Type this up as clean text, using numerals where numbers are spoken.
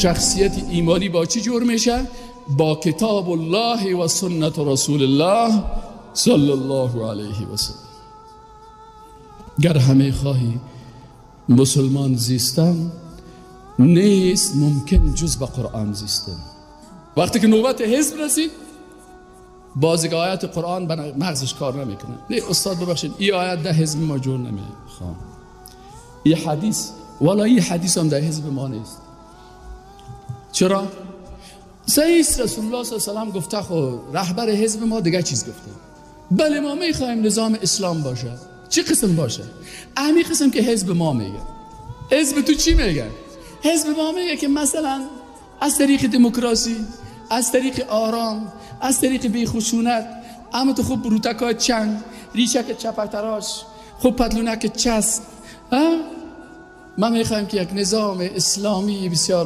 Шахсияти имонӣ бо чӣ ҷур мешавад? Бо китобуллоҳ ва суннати расулуллоҳ саллаллоҳу алайҳи васаллам. Гар ҳама хоҳӣ мусулмон зистан, нест мумкин ҷуз ба Қуръон зистан. Вақте ки навбати ҳизб расид, боз дигар ояти Қуръон ба мағзаш кор намекунад. Не, устод, бубахшед, ин оят дар ҳизби мо ҷур намехоҳам. Ин ҳадис, валлоҳ, ин ҳадис ҳам дар ҳизби мо нест. Чаро? Саҳеҳ аст, расулуллоҳ саллаллоҳу алайҳи васаллам гуфта, хӯ раҳбари ҳизби мо дигар чиз гуфта. Бале, мо мехоҳем низоми ислом бошад. Чӣ қисм бошад? Ҳамин қисм ки ҳизби мо мегӯяд. Ҳизби ту чӣ мегӯяд? Ҳизби мо мегӯяд, ки масалан аз тариқи демокрасӣ, аз тариқи ором, аз тариқи бехушунат, аммо ту хуб рӯтакҳои чанг, решак чапактарош, хуб патлунак часб, ҳа? Мо мехоҳем ки як низоми исломии бисёр